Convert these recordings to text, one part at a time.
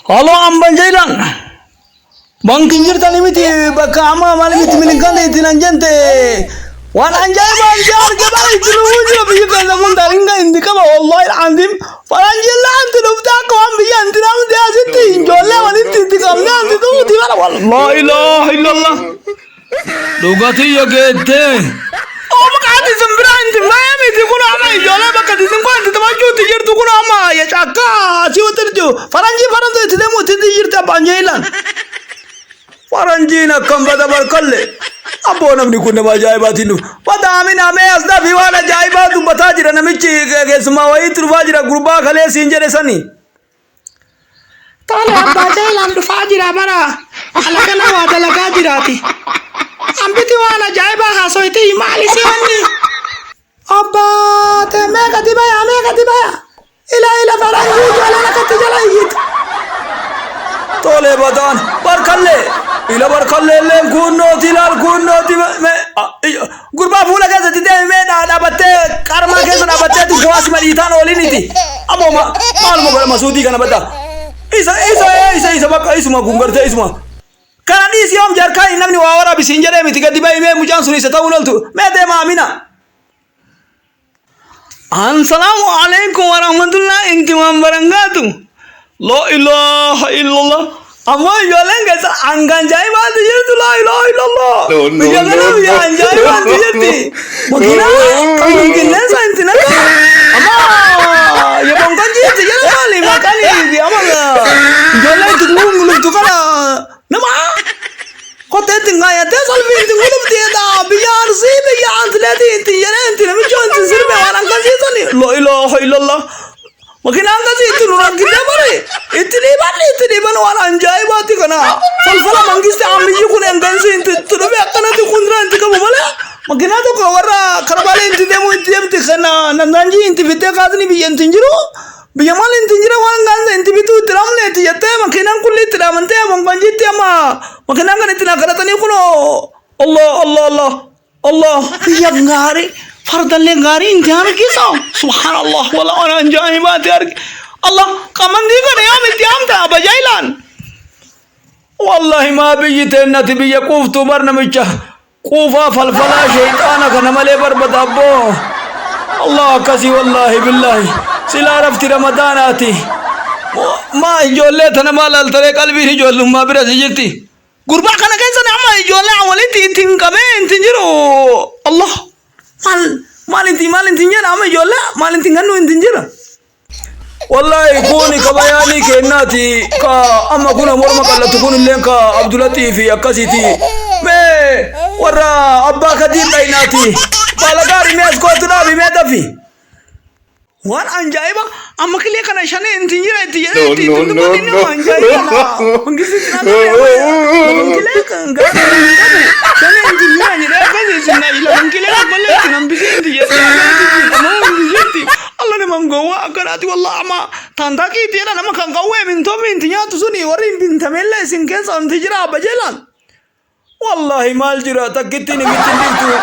Halo amban jailan. Bankiin jirtani miti bakka amma maal miti milinkaan itti nan jente. Waan ajaa'ibaa itti arge bara itti dhufuu jira biyya keessa kun taringa itti qaba wallahi alazim. Faranjiin laanti dhufte akka waan biyya itti namti asitti ijoollee walitti itti qabne anti dhufuuti bara wallahi ilaaha illallah. Dhugatiyya geettee. Ooma qaati isin biraa inti maya miti kun amma ijoollee bakka isin kun itti taphachuutti jirtu kun amma ya caakkaa asii wanta jirtu faranjii faranjii itti deemu itti jirti abbaan jeelan. Faranjiin akkam bada barkalle. Abboo namni kun nama ajaa'ibaatiin dhufu. Badaami namee as dafi waan ajaa'ibaa dubbataa jira namichi keessumaa wayiitti dhufaa jira gurbaa kalee siin jedhe sani. Tole abbaa Jaayilaan dhufaa jira bara alagana waa dalagaa jiraati. Hambiti waan ajaa'ibaa haasoyti maali si wanni? Abbaa tee meeqa dibaya meeqa dibaya? Ila ila faranjii ijoolleen akkatti jala iyyitu. Tole badaan barkallee ila barkallee illeen kunnooti ilaal kunnooti gurbaa fuula keessatti deemee dhaabattee qarmaa keessa dhaabattee kuwaasi madhiitaan ooliniti. Aboo maaluma godha masuudii kana baddaa. Isa isa isa isa bakka isuma kun gartee isuma. Kana dhiisi yoom jarkaan namni waa waraabisiin jedhee miti gadi ba'ii mee mucaan sun isa ta'uu loltu mee deemaa amina. Assalamu alaikum warahmatullahi inti waan barangaatu. La ilaha illallah. Ammoo ijoolleen keessa hangaan jaa'ibaatti jirtu la ilaha illallah. No, no, Biyya kana no, biyya no. hanjaa'ibaatti jirti. Makiinaa kan qilleensa inti naqa. Amma yeboon kan jirti jedha maali maqaan amma ijoolleen itti guluftu kana nama Koteetti ngaayattee salphii itti gulufteedha. Biyya Arsii biyya Atleetii itti jedhee itti namicha itti sirbe waan akkasii sani. La ilaaha illallah. Makiinaan akkasii itti nu rakkisee bare itti dhiiban itti dhiiban waan ajaa'ibaati kana. Falfala mangisti ammayyi kun engansi itti itti dhufe akkanatti kundura itti qabu malee. Makiinaa tokko warra karabaalee itti deemu itti deemti kana nandaanjii itti fittee kaasni biyya itti hin jiru. Biyya maal inti jira waan gaansa inti bituu itti dhamne itti jettee makiinaan kulli itti dhaamantee bonkonjitti amma makiinaan kan itti naa kadhatanii kunoo Allah Allah Allah Allah biyya gaarii fardallee gaarii inti argisa subhanallah wala ana ajaa'ibaati argi Allah qamandii kana yaam itti yaamta abajaayilaan wallahi maa biyyi teennati biyya quuftuu bar namicha Quufaa falfalaa sheyxaana kana malee barbada abboo. Allah akkasii wallaahi billaahi. Silaa rafti ramadaanaati. Maa ijoollee tana maal altaree qalbiin ijoollummaa bira si jirti. Gurbaa kana keessa nama ijoollee walitti ittiin qabee ittiin jiru Allah maal maal ittiin maal ittiin jedha amma ijoollee maal ittiin gannu ittiin jira. Wallahi kuni ka bayaanii kennaati ka amma kuna morma qallatu kun illeen ka Abdulatii fi akkasiiti. Mee warra abbaa kadiir dhaynaati. Baala gaarii mee as kootu dhaabi mee dafi. Waan ajaa'iba amma kilee kana shanee ittiin jira itti jedhee No, itti no, ittiin no, dubbatin no. nama ajaa'iba laa. Mangisitti na lafan kilee kan gaafa hin qabu shanee ittiin jira jedhee akkasii isin na lafan kilee akkallee itti hambisee itti jedhee akkasii nama itti jetti. Allah nama gowwaa akkanaati wallah amma taantaaqii itti jedhan amma kan qawwee mintoomi itti nyaatu suni warri hin bintamellee isin keessa wanti jira abba jeelaan. Wallahi maal jira takkittiin ibitti hin dhiftu.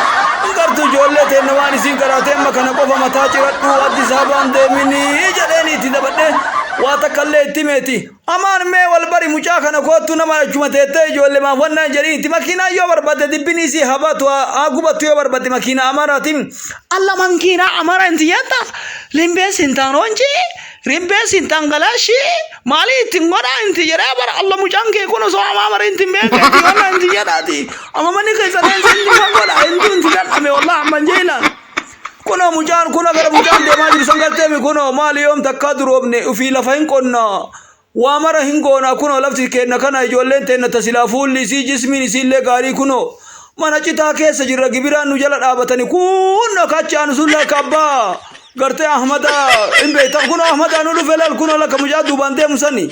Gartuu ijoollee teenna waan isiin karaatee amma kana qofa mataa ciradhu Addis Ababaan deeminii jedheen itti dabadhee waa takka illee itti meeti. Amaan mee wal bari mucaa kana koottu nama achuma teettee ijoollee maaf wannaan jedhiin itti makiinaa yoo barbaadde dibbini isii haa baatu haa gubattu yoo barbaadde makiinaa amaraatiin. Alla mankiinaa amara inti jetta limbee sintaan honji rimbee sintaan galaashi maalii ittiin godhaa inti jedhee bara alla mucaan kee kun osoo amaa mara inti hin beekeeti wanna inti jedhaati amma manni keessan inti inti fagoodha inti inti dadhabe wallah amman jeelaan. Kunoo mucaan kunoo gara mucaan deemaa jiru san garteemi kunoo maali yoom takkaa duroomne ufii lafa hin qonna waa mara hin goona kunoo lafti keenna kana ijoolleen teenna tasilaa fuulli isii jismiin isiillee gaarii kunoo mana citaa keessa jirra gibiraan nu jala dhaabatani kunoo kachi aanu sun lakka abbaa gartee Ahmada hin beektan kunoo Ahmadaa nu dhufe laal kunoo lakka mucaa duubaan deemu sani.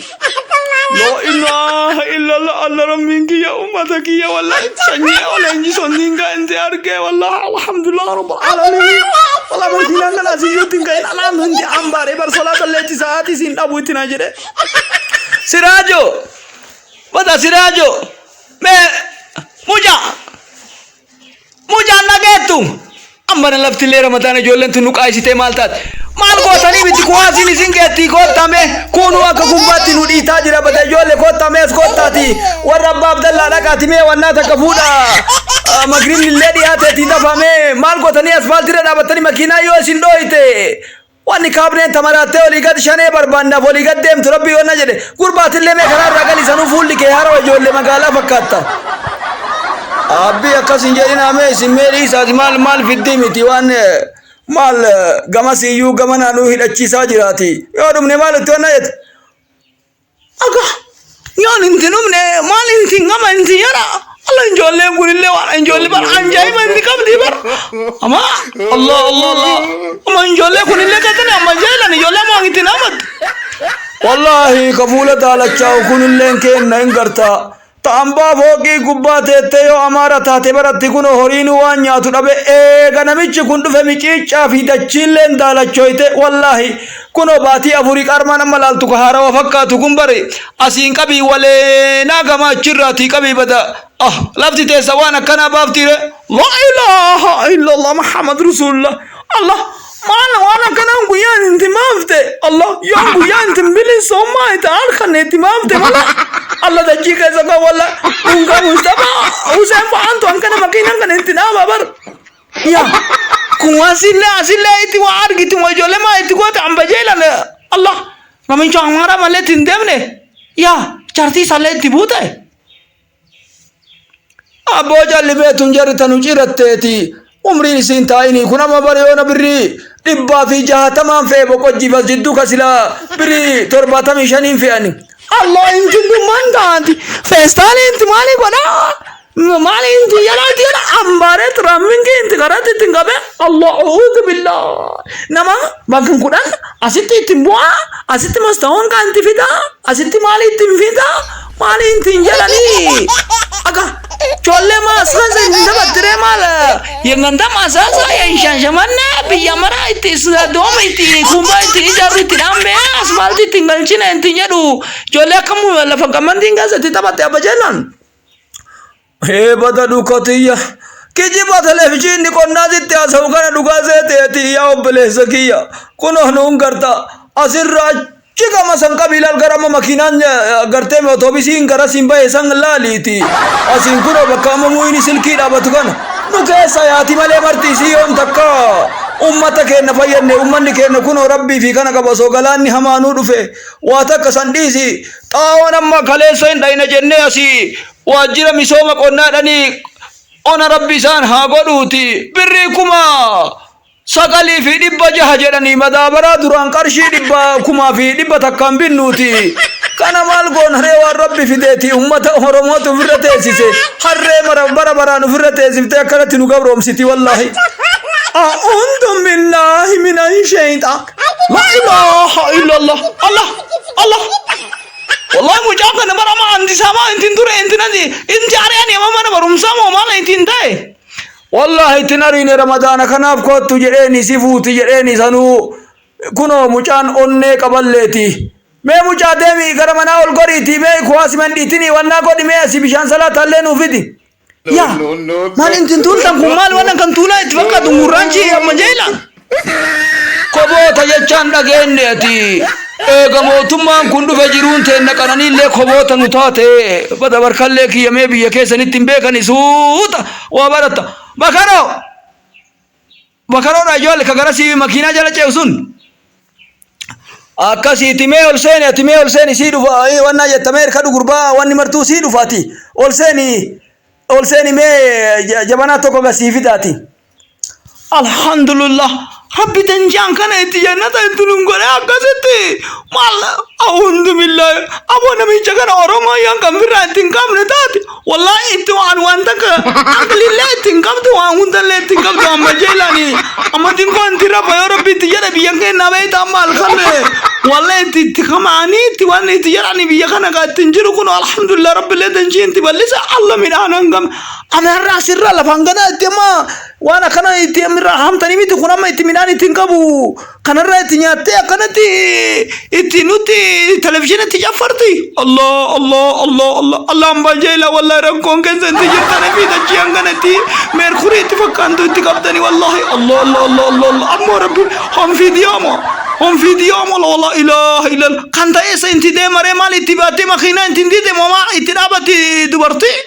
Laa ilaaha illallah, Allah rabbiin kiyya ummata kiyya, wallahi sanyii oleenjisoon dinga inti argee, wallahi alhamdulillah rabbil alamin. Wallahi makiinaan kana asiyyuutti hin ka'in, alaan hundi ambaaree bar solaata leetti sa'aatii siin dhabu itti naa jedhe. Siraajo bada, Siraajo, mee mucaa mucaan dhageettu amma na laftillee Ramadaan ijoolleen tun nu qaayisitee maal taate? Maal gootanii miti, kuwaasiin isin geettii, koottame kunuu akka kubbaatti nu dhiitaa jira. Bada ijoollee, koottame as koottaati, warra abbaa Abdallaa dhaqaati, mee wannaa takka fuudha, magribni illee dhiyaateetii dafame. Maal gootanii asfaaltiirra dhaabattanii? Makiinaa yoo isin dhooyite wanni kaabneen tamaraattee olii gad shanee barbaannaaf olii gad deemtu. Rabbii wanna jedhe, gurbaatillee mee karaa irraa gali, sanuu fuulli kee harawa, ijoollee magaalaa fakkaatta. Abbii, akkas hin jedhinaa, mee isin mee dhiisaati, maal maal fiddii miti, waan maal gamas iyyuu gama naannoo hidhachiisaa jiraati. Yoo dhumne maal itti wanna jette? Aga yoon inti dhumne maal inti gama inti yara Allah, ijoolleen kunillee waan ijoollee bar ajaa'iba inti qabdi bar. Ama Allah Allah Allah, ama ijoollee kunillee katane amma jaalan ijoollee maa itti namatti. Wallaahi ka fuula daalachaa'u kunilleen keenna hin gartaa. Ta'ambaa fooqii gubbaa teettee yoo amaara taate baratti kun horiinuu waan nyaatu dhabe. Eega namichi kun dhufe miciicaa fi dachiilleen daalachoyte. Wallaahi kunoo baatii 4 qarmaan amma laaltu ka haarawa fakkaatu kun bari asiin qabii waleenaa gama achirraatii qabii bada. Ah, lafti teessa waan akkanaa baaftiire. Laa ilaaha illallah Muhammad Rasulullah. Allah, maal waan akkanaan guyyaan inti maafte? Allah, yoon guyyaa inti bilisummaa itti harkanne itti maafte mala. Allah, dachii keessa kan walla dhungaa Mustafa Hussein fa'aantu akkana makiinaan kana itti dhaaba bar. Yaa kun waan sillee asillee itti waa argiti moo ijoollee maa itti goote amba jeelan? Allah, namicha amaara malee itti hin deemne, yaa jaartii isaallee itti buute. Abboo jalli beetun jarri tanu ciratteeti. Umriin isiin taa'inii kun amma bariyoona birrii 160n fe'e boqojjiif as jidduu kasilaa birrii 75n fe'ani. Allah, inti dhumman taati. Feestaali inti maali godhaa? Maali inti yala inti yala ambaaree tiraafinkii inti karatti ittiin qabe. Allah, a'uudhu billah. Nama bakka 10 asitti ittiin bu'aa, asitti mastaawwan kan inti fidaa, asitti maali ittiin fidaa, maali ittiin jedhanii. Aga ijoollee maasasa hin taphattiree, maal yenganta maasasa shaashamanne biyya mara itti dooma itti kumbaa itti ijaarru itti dhaambee asfaaltii ittiin galchine ittiin jedhu. Ijoollee akkam lafa gammantiin keessa itti taphatte abba jennaan. Ee bada dhukatiyya. Kijiba televizyiinni qonnaa sitti haasa'u kana dhugaa seeteeti, yaa obboleessa kiyya. Kunoo nuun garta asirraa achi gama san qabi ilaal, gara amma makiinaan gartee otoobisiin gara siin bahe san laaliiti. Asiin kunoo bakka amma muuyini silkii dhaabatu kana. Nu keessa yaati malee marti isii yoom takka ummata keenya fayyadne? Ummanni keenya kunoo rabbii fi kana qaba, osoo galaanni hamaanuu dhufe waa takka san dhiisi. Xaa'oon amma kaleessa hin dhayna jennee asii waajjira misooma qonnaa dhanii ona rabbi isaan haa godhuuti birrii 9600 jedhanii, madaabaraa duraan qarshii 1,100n binnuuti. Kana maal goon haree, waan rabbi fideeti, ummata Oromootu ofirra teessise, harree mara bara baraan ofirra teessiftee akkanatti nu gabroomsiti wallaahi. أعوذ بالله من الشيطان، لا إله إلا الله. الله الله، والله mucaa kana bara ma anti sama intin ture intin anti inti ari'ani amma mana barumsaa moo maal intin ta'e? Wallahi ittin ariine, Ramadaana kanaaf kottu jedheeni, si fuuti jedheeni, sanuu kunoo mucaan onnee qaballeeti. Mee mucaa deemi gara manaa ol goriiti, mee kuwaasi mandhiitini wannaa godhi, mee asii bishaan salaatallee nuu fidi. Yaa maal intin tuultan kun, maal waan kan tuulaa itti fakkaatu gurraachi amma jeela? Koboota jechaan dhageenye ati. Eega mootummaan kun dhufe jiruun teenna qananiillee koboota nu taate. Bada barkallee kiyyamee biyya keessanitti hin beekani, suuta waa baratta. Bakaroo! Bakaroodha ijoollee ka garasii makiinaa jala ce'u sun. Akkasiiti, mee ol seeni ati, mee ol seeni, sii dhufa wannaa jettamee hirkadhu gurbaa, wanni martuu sii dhufa, ati ol seeni, ol seeni, mee jabanaa tokko gasii fidaati. Alhamdulillah. Rabbi tanjaan kana itti jannata itti nun godhe akkasitti maal alhamdulillah aboo namicha kana Oromoo yaan kan birraa itti hin qabne taate wallahi itti waan waan takka aqlillee itti hin qabdu waan hundallee itti hin qabdu amma jeelani amma xiqqoo itti rafa yoo rabbi itti jedhe biyya keenya beekta amma halkan wallahi itti itti kamaanii itti waan itti jedhani biyya kana ka itti hin jiru kun alhamdulillah rabbillee tanjii itti bal'isa alla midhaan hangam ana har'a asirra lafaan ganaa itti amma waan akkana itti irraa haamtanii miti kun amma itti midhaan ittiin qabu kanarraa itti nyaattee akkanatti itti nutti televizyiinitti caffarti. Allah Allah Allah Allah Allah hambaa jeela wallahi rakkoon keessa itti jirtanii fi dachii hanganatti meerkurii itti fakkaantu itti qabdanii wallahi Allah Allah Allah Allah Allah ammoo rabbi honfii diyaama honfii diyaama la ilaha illallah kan ta'e isa inti deemaree maal itti baattee makiinaa inti deemu maa itti dhaabatti dubartii.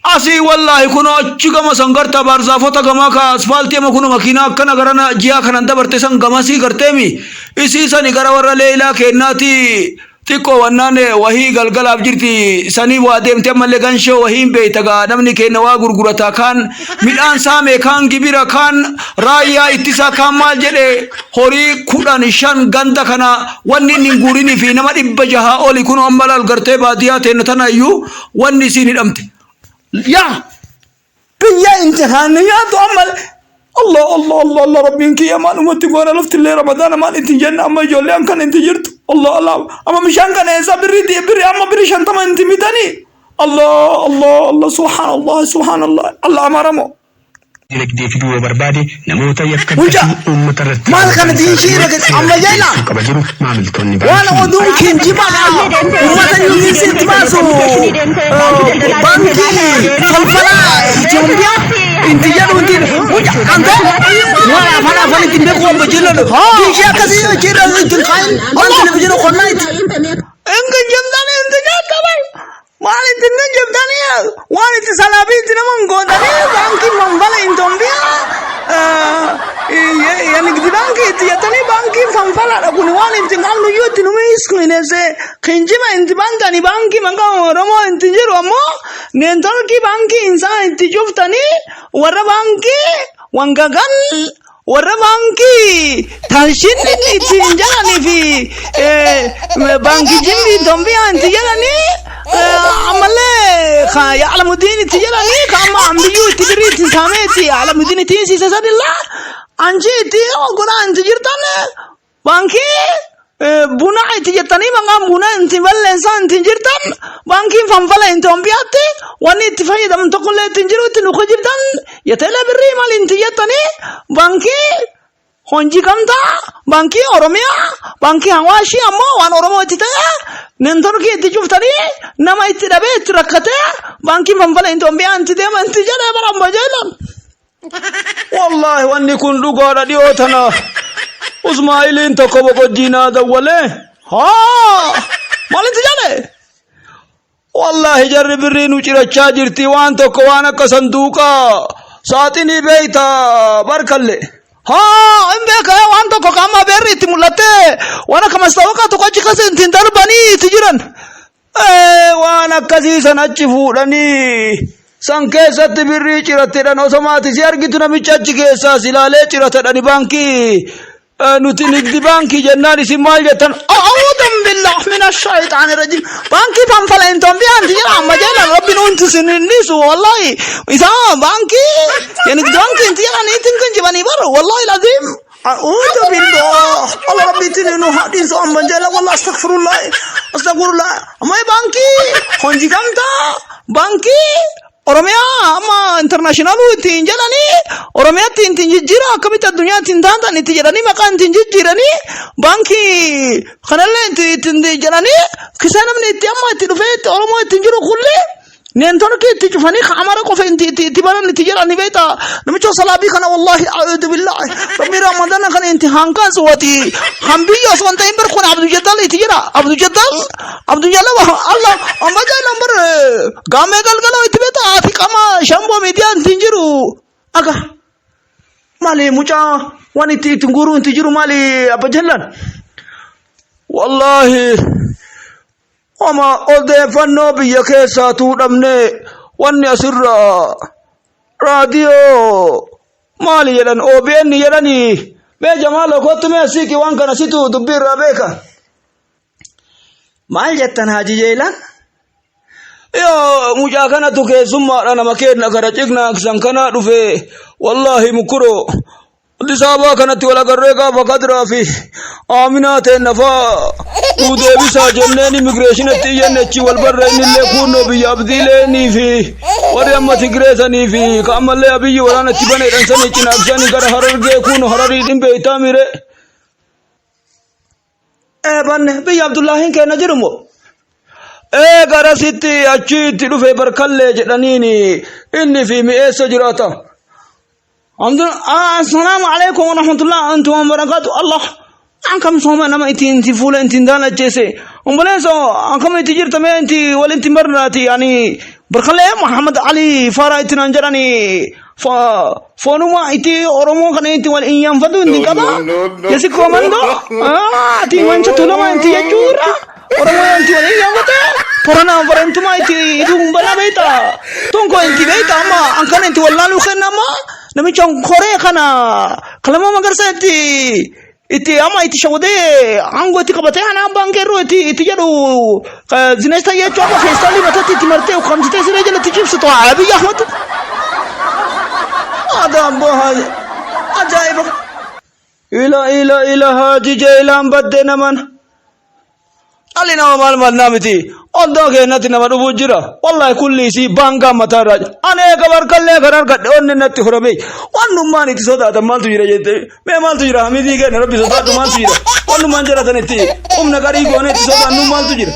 Asii wallaahi kunoo achi gama san garta baarzaafota gamaa ka asfaaltii ama kunoo makiinaa akkana garana ji'a kanan dabarte san gamasii garteemi isii sani gara warra leeylaa keennaati xiqqoo wannaan wahii galgalaaf jirti sanii waa deemte ammallee ganshoo wahiin beeyta gaa namni keenna waa gurgurata kaan midhaan saame kaan gibira kaan raayyaa ittisaa kaan maal jedhe horii 15 ganda kana wanni inni hin guurinii fi nama 600 oli kunoo amma laal gartee baadiyyaa teenna tana iyyuu wanni isiin hidhamte yaa biyya imtihaanni nyaatu amma Allah Allah Allah Allah rabbiin kiyya maalumatti goona laftillee ramadaana maal ittiin jenna amma ijoollee kan itti jirtu Allah Allah amma bishaan kana eessa birrii birrii amma birrii 50 itti bitanii Allah Allah Allah subhanallah subhanallah Allah amaramo dinagdee fiduu yoo barbaade namoota yakka Mucaa, akkasii uummata irratti maal kana raawwatan diinshii irra saaxiluun amma seera jeela dhiyeessuu qaba jedhu maamiltoonni waan baankii. oduun kinjiba uummata yuunivarsiitii baasu baankii falfala Itoophiyaa inti jedhu inti mucaa ante waan afaan afaan ittiin beeku waan bajeela diinshii akkasii hojiirra ittiin kaayin waan televizyiina qonnaa itti. Inga jemtanii inti nyaataman Maal ittiin nan jettanii waan itti salaabii itti nama hin gootanii baankii fanfala Itoophiyaa yanigdi baankii itti jettanii baankii fanfalaadha kun waan itti qabnu iyyuu itti numi iskuinese kinjiba itti bantanii baankii maqaa Oromoo itti jiru ammoo neetworkii baankii isaan itti cuftanii warra baankii wangagan warra baankii tanshinni ittiin jedhanii fi baankii jimbii Itoophiyaa itti jedhanii ammallee ka Alamudiin itti jedhanii ka amma ambiyyuu itti birrii itti saamee itti Alamudiin itti hiisiise sanillaa anchi itti godhaa itti jirtan Baankii buna itti jettanii maqaan buna itti balleessaa itti jirtan baankiin fanfala Itoophiyaatti wanni itti fayyadamu tokkollee itti jiru itti nuka jirtan yeteelee birrii maal itti jettanii baankii honjii gamtaa baankii Oromiyaa baankii Hawaashii ammoo waan Oromoo itti ta'e neetworkii itti cuftanii nama itti dhabee itti rakkatee baankiin fanfala Itoophiyaa itti deema itti jedhee bara amma jeelan. Wallaahi wanni kun dhugaadha dhiyoo tana Usmaa'iliin tokko boqojjii naa dawwalee haa maalitti jedhe wallaahi jarri birrii nu cirachaa jirti waan tokko waan akka sanduuqa saaxinii beeyta barkalle Haa hin beeka waan tokko qaama beerri itti mul'attee waan akka mastaawoqaa tokko achi keessa ittiin darbanii itti jiran. Waan akkasii san achi fuudhanii san keessatti birrii cirattedhan osomaati si argitu namicha achi keessaa si ilaalee ciratedhani baankii nuti nigdi baankii jennaan isin maal jettan A'uudu billah min ash-shaytaani rajim. Baankii fanfala hin Itoophiyaan jira amma jala rabbi nuun tisinnisu wallahi isaa baankii yani baankii inti jedhanii ittiin kan jibanii bar wallahi lazim. A'uudu billah. Allah rabbi ittiin nu haadhiisu amma jala wallah astaghfirullah astaghfirullah. Amma baankii honji gamtaa baankii Oromiyaa amma intarnaashinalu ittiin jedhanii Oromiyaatti ittiin jijjiira akkamitti addunyaa ittiin taatan itti jedhanii maqaa ittiin jijjiiranii baankii kanallee ittiin jedhanii kisaa namni itti amma itti dhufee itti Oromoo ittiin jiru kullee neetworkii itti cufanii ka Amara qofa itti itti itti banan itti jedhanii beektaa namicha salaabii kana wallaahi a'uudu billaahi rabbi ramadana kana itti hankaan suwati hambiyya osoo hin ta'in bar kun Abdul Jaddal itti jedha Abdul Jaddal Abdul Jaddal Allah amma jaalan bar Gaamee galgaloo itti beektaa ati qama shamboo miidiyaa ittiin jiru aga maali mucaa waan itti ittiin guuruu itti jiru maali abba jallan wallaahi homa odeeffannoo biyya keessaa tuudhamne wanni asirra raadiyoo Maali jedhan OBN jedhani mee Jamaalo kottu mee asiiqi waan kana situ dubbii irraa beeka. Maal jettan Haaji Jeelaan? Yoo mucaa kanatu keessummaadha nama keenna kara ciqnaaqsan kana dhufe wallaahi mukkuroo Addis Ababaa kanatti wal agarree gaafa Kadiraa fi Aaminaa teenna faa nuu deebisaa jenneen immigireeshinatti iyyanne achi wal barra innillee kuunnoo biyya Abdiileenii fi warri amma Tigree sanii fi ka ammallee Abiyyi waraana itti baneedhan sanii cinaaqsanii gara Harargee kuunnoo Hararii hin beektaa mire. Ee banne biyya Abdullaahiin keenna jiru moo? Ee garasitti achi itti dhufe barkallee jedhaniin inni fi mi'eessa jiraata. Assalaamu alaikum warahmatullahi antum wabarakatuh. Allah akkam sooma nama itti inti fuula inti hin daalacheesse. Obboleessa akkam itti jirta mee inti walitti hin barraati ani barkallee Muhammad Ali Faaraa itti naan jedhani foonuma itti Oromoo kana itti wal iyyaanfatu inti qaba. Yesi komando ati wancha tulama inti jechuudha. Oromoo inti wal iyyaanfate Torana barentuma itti itti humbala beekta. Tonko inti beekta amma ankana inti wallaaluu kenna amma namicha koree kana kalama magarsa itti itti amma itti shawadee aangoo itti qabatee ana abbaan keerroo itti itti jedhu zineesta jechuu amma feestaalii mataatti itti martee ukkaamsitee siree jalatti cibsitu Abiy Ahmad. Aadaa abboo ajaa'iba. Ila ila ila haaji jeelaan badde naman. Dhalli nama maal maal naa miti. Oddoo keenyatti nama dhufuu jira. Wallahi kulli isii baangaa mataa irraa jira. Ani eega barkallee kan argadhe onni natti horame. Wannummaan itti sodaatan maaltu jira jette. Mee maaltu jira hamidii keenya rabbi sodaadhu maaltu jira. Wannummaan jedhatan itti humna garii goone itti sodaannu maaltu jira.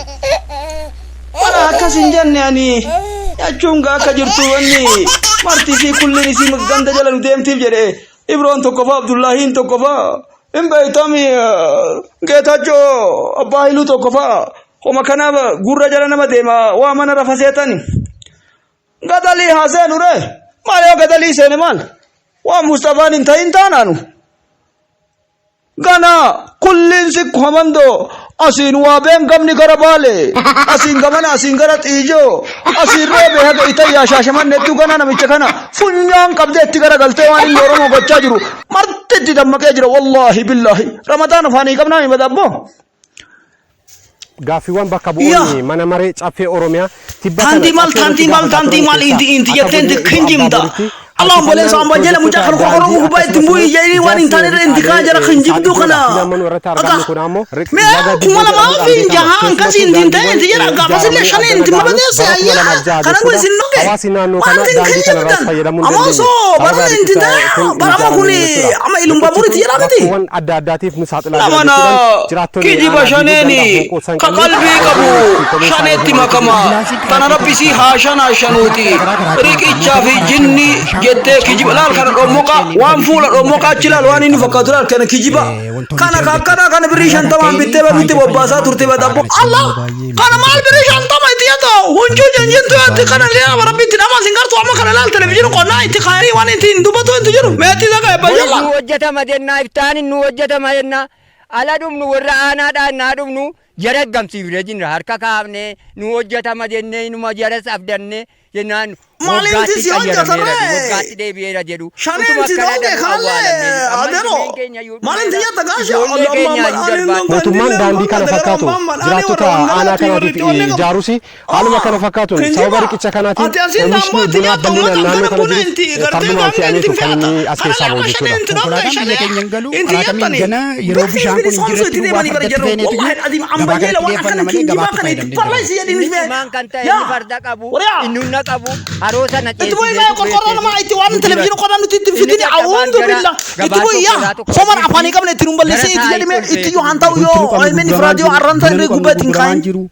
Bara akkas hin jenne ani jechuun gaa akka jirtu wanni marti isii kulliin isii ganda jala nu deemtiif jedhe Ibroon tokko faa Abdullaahiin tokko faa hin beektami Geetaachoo abbaa Hailuu tokko faa homa kana gurra jala nama deema waa mana rafa seetani. Gadalii haa seenu ree maal yoo gadalii seene maal waan Mustafaan hin ta'in taanaanu. Gana kulliin sikku hamandoo asiin waa been gamni gara baale asiin gamana asiin gara xiijoo asiin roobee haga itayyaa shaashamannettu gana namicha kana funyaan qabdee itti garagaltee waan inni Oromoo gochaa jiru marti itti dammaqee jira wallaahi billaahi ramadaan afaanii qabnaa himata abboo. Gaaffiiwwan bakka bu'oonni mana maree caffee Oromiyaa tibba kana Taantii maal caffee irratti taantii maal gaafataa taantii turan maal keessaa inti inti akka jettee inti godina Iluu Abbaa kinjimta. Booritti Allah obboleessa harkifannaan amma jala mucaa kana pirojektoota qorqorroo daandii gubbaa ittiin akkasumas bu'ii immoo jedhanii waan hin ijaarsi taane irra inti kaa jara riqaalee kinjibduu isaan kana. ijoodha filaman irratti argamnu kun ammoo Mee laga kuma Diboo lamaa jedhamuudhaan fi beekama. jahaan Keessumattuu akkasii inti hin ta'e inti daandiiwwan jara gaafasillee ijaaramanii shanii inti addana ga'anus mabadeesse bara ayyaa 2006 kana kun jechuudha. isin dhuge. Hawaasni naannoo kanaa Wanti hin daandii kanarraas kinjibdan. fayyadamuu hin Ammoo dandeenye. osoo Sababa bara inti riqicha ta'e kun hin bara amma kun ijaaramne jechuudha. amma ilumba Riqichi buritti kun jedhaa miti. rakkoowwan adda addaatiif nu saaxilaa jira Namana jechuudhaan jiraattonni kijiba aanaa Diiduu ganda shaneeni Honqoo ka Sanqallee qalbii qabu OBN fi komee isaanii shaneetti himanii makama jiru. tana rabbi isii haa shanaa shanuuti riqichaa fi jinni jettee kijiba laal kana dhommoqa waan fuula dhommoqa achi laal waan inni fakkaatu laal kana kijiba kana ka akkana kana birrii shantamaan bittee banutti bobbaasaa turte badabbo Allah kana maal birrii shantama itti yaata huncuu janjintu yaatti kana illee rabbi itti dhama sin gartu amma kana laal televizyiin qonnaa itti kaayanii waan itti hin dubbatu itti jiru meetii isa ka'e Boru bayyalla. nu hojjetama jennaa iftaan nu hojjetama jennaa ala dhumnu warra aanaadhaan naa dhumnu jara gamsiifne jirra harka kaafne nu hojjetama jennee inuma jaras abdanne jennaan Maaliin waggaatti si hojjeta qayyarameera ree? waggaatti deebi'eera jedhu Shaneen utuma si akkana dhoge jedhu kanallee awwaalamne jirra. Amma adeero. ilmeen keenya iyyuu Maaliin dhumeera tiyya tagaasha ijoollee keenya iyyuu darbaa Mootummaan daandii kana fakkaatu jiraattota aanaa kanaatiif ijaarus haaluma kana fakkaatuun sababa riqicha kanaatiin oomishni bunaa bal'inaan naannoo kana jirus fardumaan fe'ameetu kan inni as keessaa bahu jechuudha. Konkolaataan biyya keenya hin galu, karaa kamiin gana yeroo bishaan kun hin jirretti duwwaa fardatti feeneetu jiru gabaa kanatti dhiyeeffanna malee gabaatti fayyadamnee hin jirru. Inni cimaan kan ta'e inni farda qabu inni humna qabu haroo sana Itti bu'ii ceesiseetu qorqorroo namaa beeksise itti waan nu televizyiinii dura. qonnaa nuti itti Inni fidini dadhabaan awuundu gara billa itti gabaa bu'ii yaa tokkorraa tokko soman dhufti afaanii qabne itti nun gara balleessee itti saayii jedhime ol itti yoo feetu haan ta'u Wanti yoo nu qabnu OMN fi gurguramaa raadiyoo jiru, arranta buna irree nu qabnu gubbaa ittiin gurguramaa kaayin. jiru,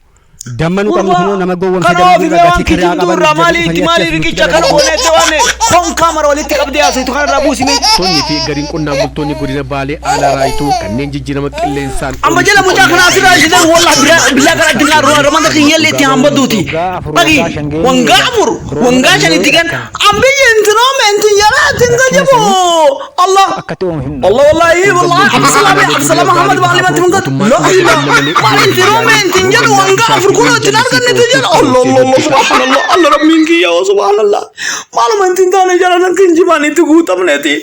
damma nu qabnu Gurbaa kunoo nama gowwoomsee kana damma ofi irra mee waan gatii kiraa kijibduu qaban irraa jedhu maali dhufanii itti achi maali as nutti riqicha kana dalagan. gooneette waan konkaa mara walitti qabdee haasoftu kana irraa buusime. Tonnii fi gariin qonnaan bultoonni godina Baalee aanaa Raayituu kanneen jijjiirama qilleensaan Amma jala oomishni mucaa qonnaa kana asirraa isaanii ishee wallah billaa gara addunyaa ramada kiyyallee itti hambadduuti. Dhagi wangaa afur wangaa shan itti gan ambiyyi intinoo meentin yara ittiin gajibu. Allah Akkatti oomishu. Allah wallahi wallahi Abdusalaam Abdusalaam Muhammad Maalimanti mungat la ilaha maalinti roomenti jedhu wanga afur kunoo ittiin argannetu jedhu Allah Allah Allah subhanallah Allah rabbiin kiyya oo subhanallah maaluma ittiin taane jala kinjibaan itti guutamneeti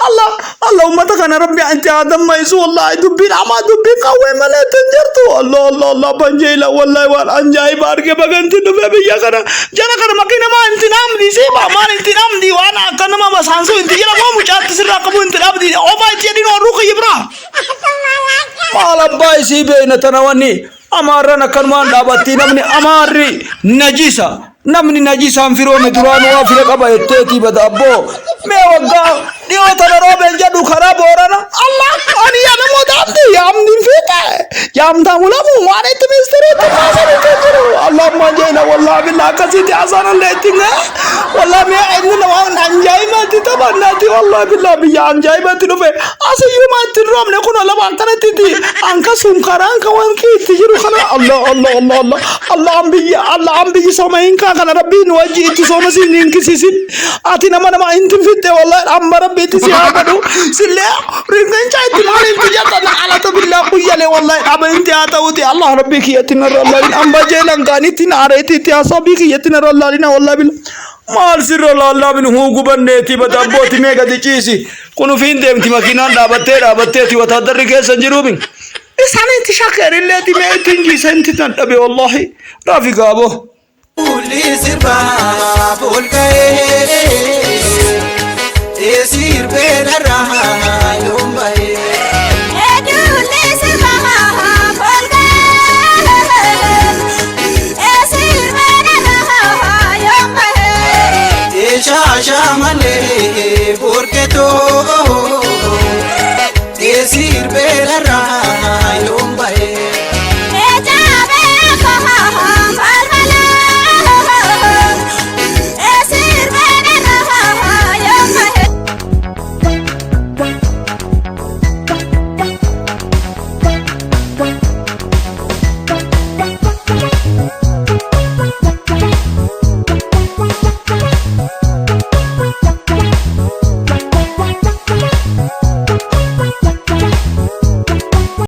Allah Allah ummata kana rabbi anti adammaysu wallahi dubbiin amaa dubbiin qawwee malee ittiin jirtu Allah Allah Allah banjeela wallahi waan ajaa'iba arge baganti dhufe biyya kana jala kana makiina maa inti namdi siiba maal inti namdi waan akka nama basaansu inti jala moo mucaatti sirraa qabu inti dhabdi ofaa itti jedhin horruu kiyya biraa maal abbaa isii beeyna tana wanni amaarran akkanumaan dhaabattii namni amaarri najisa namni najisaan firoome duraan waa fira qaba jetteetii bada abboo mee waggaa dhiyoo tana roobeen jedhu karaa boorana Allah ani yaa namoota amdi yaamni fiixe yaamtaa mulamu waan itti ministeeriitti baasan itti jiru Allah ammaa jeena wallahi billah akkasitti haasaan illee itti ngee wallahi mee inni nama anjaa'ibaatti taphannaati wallahi billah biyya anjaa'ibaatti dhufe asiyyuu maa ittiin roobne kun lama akkanatti itti ankasuun karaan kan wanti itti jiru kana Allah Allah Allah Allah Allah an biyya Allah an biyyi sooma hin kaa kana rabbiin wajji itti sooma siin hin kisisin ati nama nama hin fixxe wallahi amma rabbi itti si haa godhu sillee rifeensa itti maal itti jetta na alata billaa guyyale wallahi dhaba inti haa ta'uti Allah rabbii kiyyatti narra laalin amma jeelan kaanitti na areetti itti hasabii kiyyatti narra laalina wallahi billah maal sirra laallaa min huu gubanneeti bada abbooti mee gadi ciisi kun ufiin deemti makiinaan dhaabattee dhaabatteeti wataaddarri keessa hin jiruumi isaan itti shakeerilleeti mee ittiin jiisa inti tan dhabe wallahi raafi gaaboo. Shaashamane burketoo.